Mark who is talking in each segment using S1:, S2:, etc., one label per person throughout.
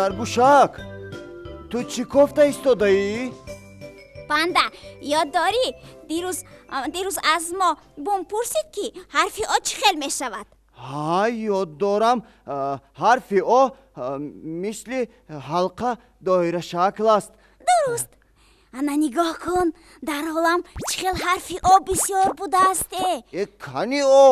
S1: Заргӯшак, ту чӣ кофта истодаӣ?
S2: Панда, ёд дорӣ, дирӯз аз мо Бум пурсид, ки ҳарфи О чӣ хел мешавад?
S1: Ҳа, ёд дорам. Ҳарфи О мисли ҳалқа доирашакл аст.
S2: Дуруст. Ана, нигоҳ кун, дар олам чӣ хел ҳарфи О бисёр будааст э.
S1: Э, кани О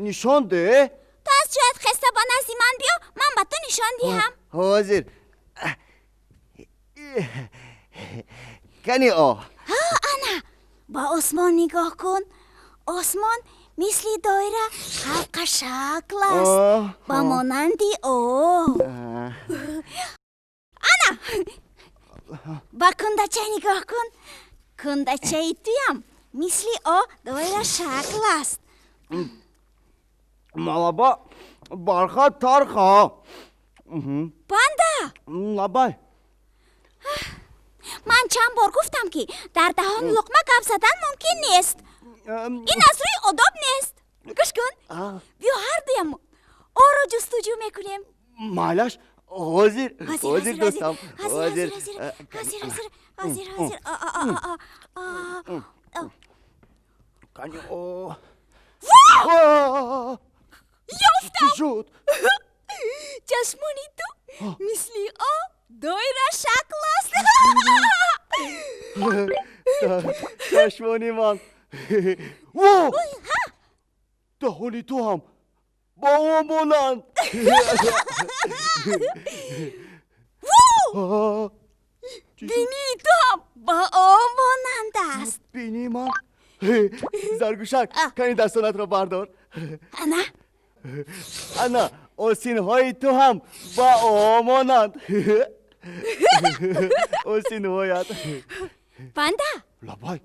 S1: нишон деҳ.
S2: Ту аз ҷоят хеста ба назди ман биё, ман ба ту нишон диҳам.
S1: Ҳозир. Кани О?
S2: Ана, ба осмон нигоҳ кун. Осмон мисли доира ҳалқашакл аст, ба монанди О. Ана, ба кундача нигоҳ кун. Кундачаи туям мисли О доирашакл аст.
S1: Малаба барха тарха.
S2: Панда!
S1: Лабай.
S2: Ман чанд бор гуфтам, ки дар даҳон луқма гап задан мумкин нест. Ин аз рӯи одоб нест. Гӯш кун, биё, ҳардуям Оро ҷустуҷӯ мекунем.
S1: Майлаш, ҳозир, ҳозир, дӯстам.
S2: Ҳозир, ҳозир, ҳозир, ҳозир, ҳозир.
S1: Кани О?
S2: Ёфтам!
S1: Чӣ шуд?
S2: Чашмони ту мисли О доирашакл аст.
S1: Чашмони ман во даҳони ту ҳам ба О монанд.
S2: Бинии ту ҳам ба О монанд аст.
S1: Бинии ман? Заргӯшак, кани дастонатро бардор.
S2: Ана.
S1: Ана, осинҳои ту ҳам ба О монанд, осинҳоят.
S2: Панда!
S1: Лабай.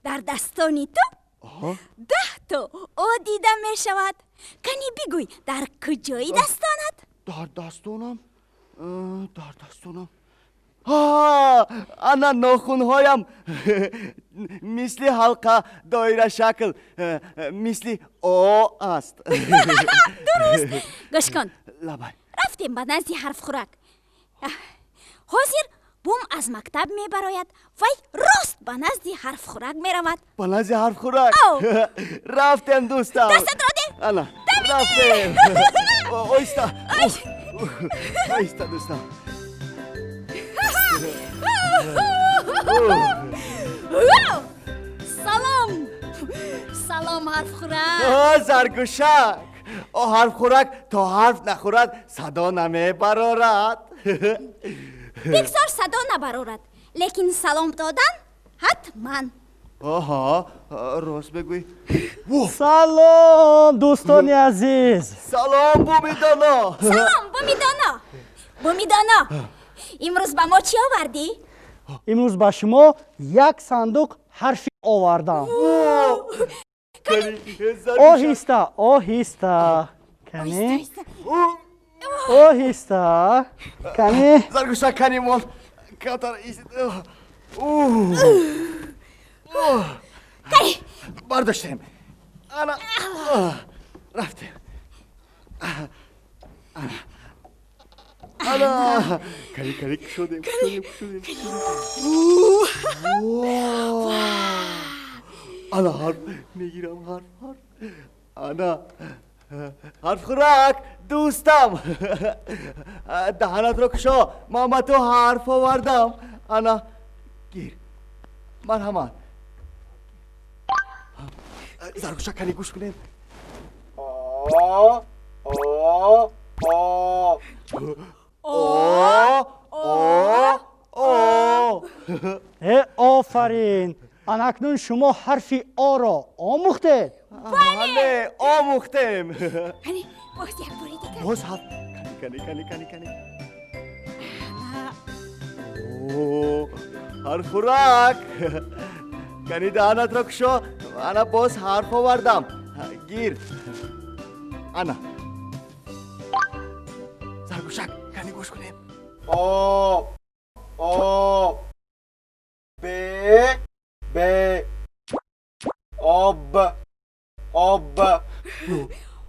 S2: Дар дастони ту 10 то О дида мешавад. Кани бигӯй, дар куҷои дастонат?
S1: Дар дастонам, дар дастонам, ана, нохунҳоям мисли ҳалқа доирашакл, мисли О аст.
S2: Дуруст. Гӯш кун.
S1: Лабай.
S2: Рафтем ба назди Ҳарфхӯрак. Ҳозир Бум аз мактаб мебарояд, вай рост ба назди Ҳарфхӯрак меравад.
S1: Ба назди Ҳарфхӯрак рафтем, дӯстам.
S2: Дастатро деҳ.
S1: Ана, рафтем. Оҳиста, оҳиста, дӯстам.
S2: Салом, салом, Ҳарфхӯрак.
S1: Заргӯшак, о, Ҳарфхӯрак то ҳарф нахӯрад, садо намебарорад.
S2: Бигзор садо набарорад, лекин салом додан ҳатман.
S1: Оҳо, рост бигӯй.
S3: Салом, дӯстони азиз.
S1: Салом, Бумидоно.
S2: Салом, Бумидоно. Бумидоно, имрӯз ба мо чӣ овардӣ?
S3: Имрӯз ба шумо як сандуқ ҳарфи овардам. Оҳиста, оҳиста, кани, оҳиста, кани.
S1: Заргӯшак, кани, мон камтар. Бардоштем. Ана, рафтем. Ана, кани, кани, кушодем, кушодем, кушодем. Ана, ҳарф мегирам, ҳарф, ҳарф. Ана, Ҳарфхӯрак, дӯстам, даҳанатро кушо, ман ба ту ҳарф овардам. Ана, гир, марҳамат. Заргӯшак, кани, гӯш кунем. О, О, О, О, О, О.
S3: Э, офарин! Анакнун шумо ҳарфи Оро омӯхтед.
S1: Бале, омӯхтем.
S2: Кани, боз як бори дигар.
S1: Боз ҳарф. Кани, кани, кани, кани. Ҳарфхӯрак, кани, даҳанатро кушо. Ана, боз ҳарф овардам, гир. Ана, Заргӯшак, кани, гӯш кунем.
S4: О, О, Б, Б, об, об.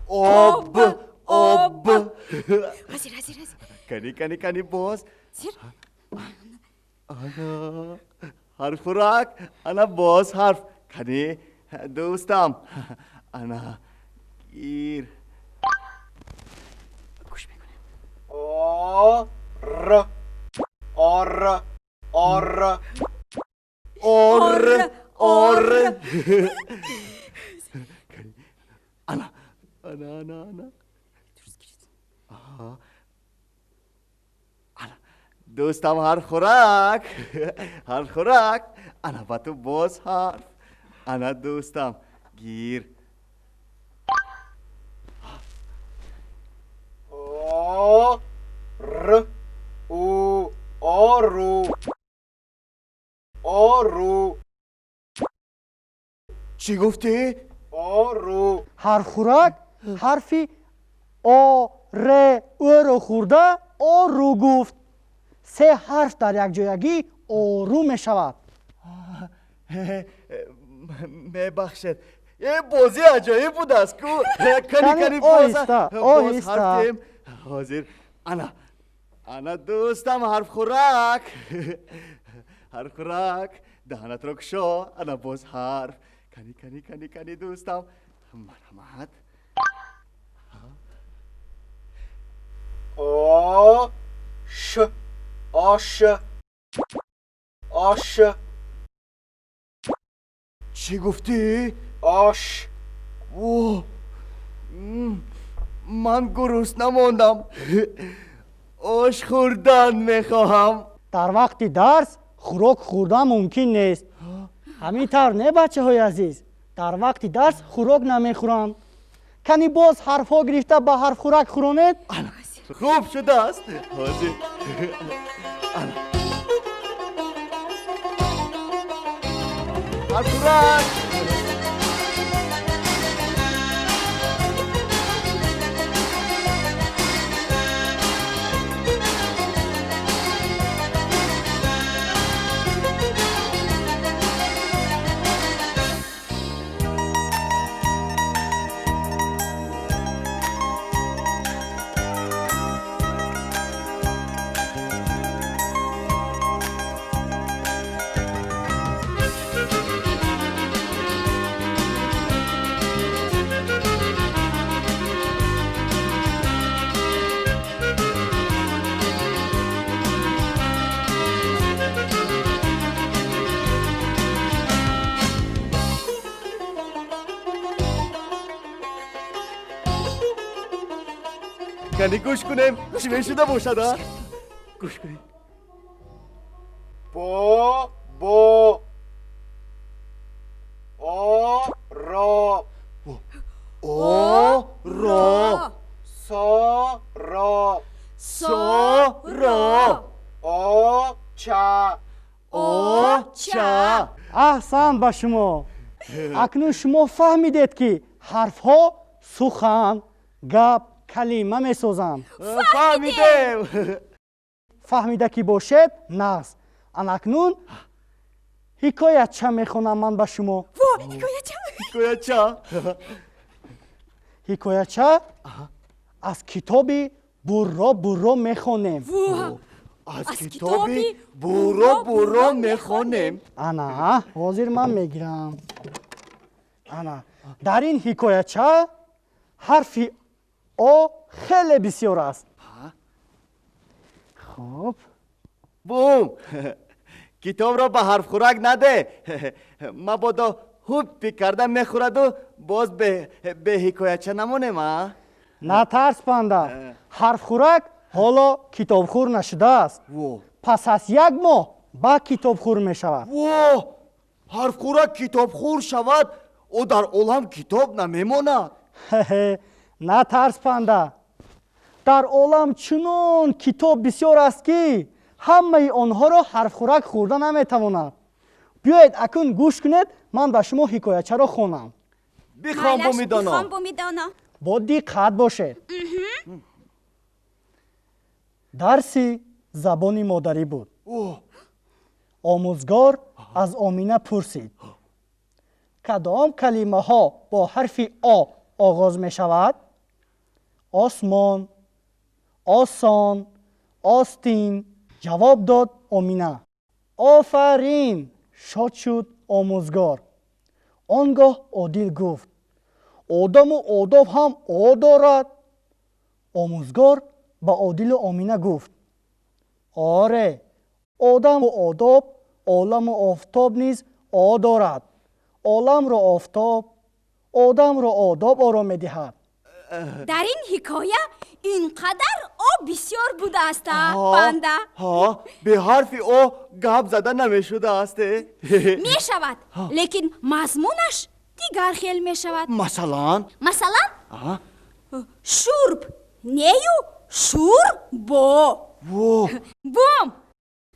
S1: Об, об.
S2: Ҳозир, ҳозир, ҳозир.
S1: Кани, кани, кани, боз. Ана ҳарфхӯрак, ана боз ҳарф. Кани, дӯстам, ана гир. Гӯш мекунем.
S4: О Р Ор Ор.
S1: Ор Ор. Ана, ана, ана, ана. Ана дӯстам, ҳарфхӯрак, ҳарфхӯрак, ана ба ту боз ҳарф. Ана дӯстам, гир.
S4: О Р У Ору Ору.
S1: Чӣ гуфтӣ?
S4: Ору.
S3: Ҳарфхӯрак ҳарфи о, р, ӯро хӯрда, ору гуфт. Се ҳарф дар якҷоягӣ ору мешавад.
S1: Мебахшед, е, бозӣ аҷоиб будааст ку. Кани, кани,
S3: оҳиста,
S1: боз
S3: оҳиста.
S1: ҳарфтем ҳозир. Ана, ана дӯстам, ҳарфхӯрак, ҳарфхӯрак, даҳанатро кушо. Ана боз ҳарф. Кани, кани, кани, кани, дӯстам, марҳамат.
S4: О Ш Ош Ош.
S1: Чӣ гуфтӣ?
S4: Ош.
S1: О, ман гурусна мондам, ош хӯрдан мехоҳам.
S3: Дар вақти дарс хӯрок хӯрдан мумкин нест. Ҳамин тавр не, бачаҳои азиз? Дар вақти дарс хӯрок намехӯранд. Кани, боз ҳарфҳо гирифта ба ҳарфхӯрак хӯронед.
S1: Хуб шудааст, ҳозир. Ҳарфхӯрак. Кани, гӯш кунем, чӣ мешуда бошад, а? Гӯш кунем.
S4: Бо Бо О Ро.
S1: О ро.
S4: Со Ро.
S1: Со ро.
S4: О Ча.
S1: О ча.
S3: Аҳсан ба шумо! Акнун шумо фаҳмидед, ки ҳарфҳо сухан, гап, калима месозанд.
S1: Фаҳмидем.
S3: Фаҳмида ки бошед, нағз. Анакнун ҳикоятча мехонам ман ба шумо.
S2: Во, ҳикояча!
S1: Ҳикояча.
S3: Ҳикояча аз китоби «Бурро бурро» мехонем.
S2: Во.
S1: Аз
S2: Аз
S1: китоби
S2: китоби
S1: «Буро
S2: «Буро
S1: буро»
S2: буро»
S1: мехонем.
S3: Ана, ҳозир ман мегирам. Ана, дар ин ҳикояча ҳарфи о хеле бисёр аст. Хуб.
S1: Бум, китобро ба ҳарфхӯрак наде, мабодо ҳуппи карда мехӯраду боз бе ҳикояча намонем, а?
S3: Натарс, Панда, ҳарфхӯрак ҳоло китобхӯр нашудааст.
S1: Во.
S3: Пас аз як моҳ ба китобхӯр мешавад.
S1: Во, ҳарфхӯрак китобхӯр шавад, ӯ дар олам китоб намемонад.
S3: Хе-хе, натарс, Панда, дар олам чунон китоб бисёр аст, ки ҳамаи онҳоро ҳарфхӯрак хӯрда наметавонад. Биёед, акнун гӯш кунед, ман ба шумо ҳикоячаро хонам.
S1: Бихон.
S2: Майлаш.
S1: Бумидоно.
S2: Бихон, Бумидоно.
S3: Бо диққат бошед. Дарси забони модарӣ буд. Омӯзгор аз Омина пурсид: «Кадом калимаҳо бо ҳарфи о оғоз мешавад?» Осмон, осон, Остин, ҷавоб дод Омина. Офарин, шод шуд омӯзгор. Он гоҳ Одил гуфт: одаму одоб ҳам о дорад. Омӯзгор ба Одилу Омина гуфт: оре, одаму одоб, оламу офтоб низ о дорад. Оламро офтоб, одамро одоб ором медиҳад.
S2: Дар ин ҳикоя ин қадар о бисёр будааст, Панда.
S1: Ҳа, бе ҳарфи о гап зада намешудааст.
S2: Мешавад, лекин мазмунаш дигар хел мешавад.
S1: Масалан?
S2: Масалан, шурб нею шурбо. Бум,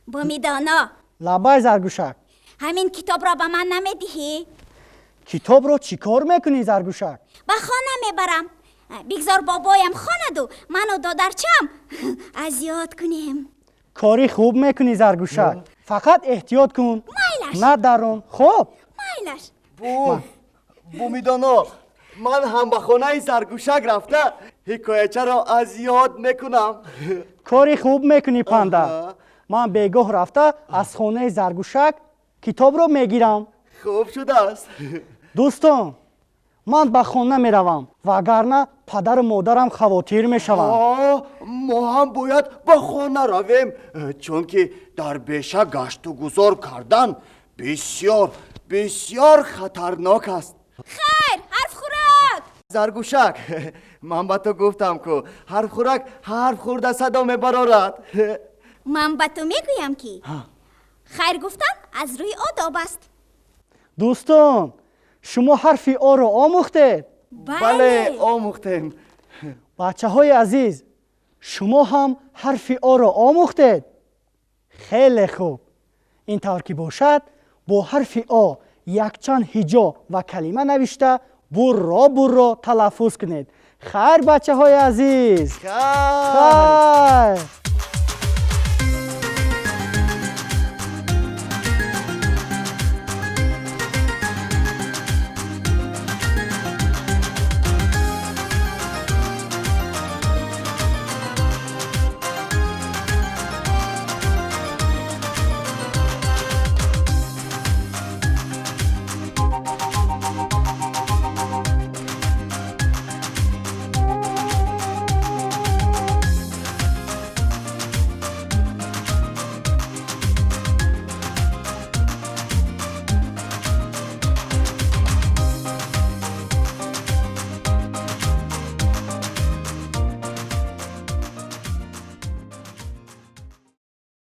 S2: Бумидоно.
S3: Лаббай, Заргӯшак.
S2: Ҳамин китобро ба ман намедиҳӣ?
S3: Китобро чӣ кор мекунӣ, Заргӯшак?
S2: Ба хона мебарам. Бигзор бобоям хонаду ману додарчам аз ёд кунем.
S3: Кори хуб мекунӣ, Заргӯшак, фақат эҳтиёт кун.
S2: Майлаш.
S3: На дарон, хуб?
S2: Майлаш.
S1: Бум, Бумидоно, ман ҳам ба хонаи Заргӯшак рафта, ҳикоячаро аз ёд мекунам.
S3: Кори хуб мекунӣ, Панда. Ман бегоҳ рафта, аз хонаи Заргӯшак китобро мегирам.
S1: Хуб шудааст.
S3: Дӯстон, ман ба хона меравам, вагарна падару модарам хавотир мешаванд.
S1: Мо ҳам бояд ба хона равем, чунки дар беша гашту гузор кардан бисёр бисёр хатарнок аст.
S2: Хайр, Ҳарфхӯрак.
S1: Заргӯшак, ман ба ту гуфтам, ку Ҳарфхӯрак ҳарф хӯрда садо мебарорад.
S2: Ман ба ту мегӯям, ки хайр гуфтан аз рӯи одоб аст.
S3: Дӯстон, шумо ҳарфи оро омӯхтед?
S1: Бале, омӯхтем.
S3: Бачаҳои азиз, шумо ҳам ҳарфи оро омӯхтед? Хеле хуб. Ин тавр ки бошад, бо ҳарфи о якчанд ҳиҷо ва калима навишта, бурро бурро талаффуз кунед. Хайр, бачаҳои азиз.
S1: Хайр.
S3: Хайр.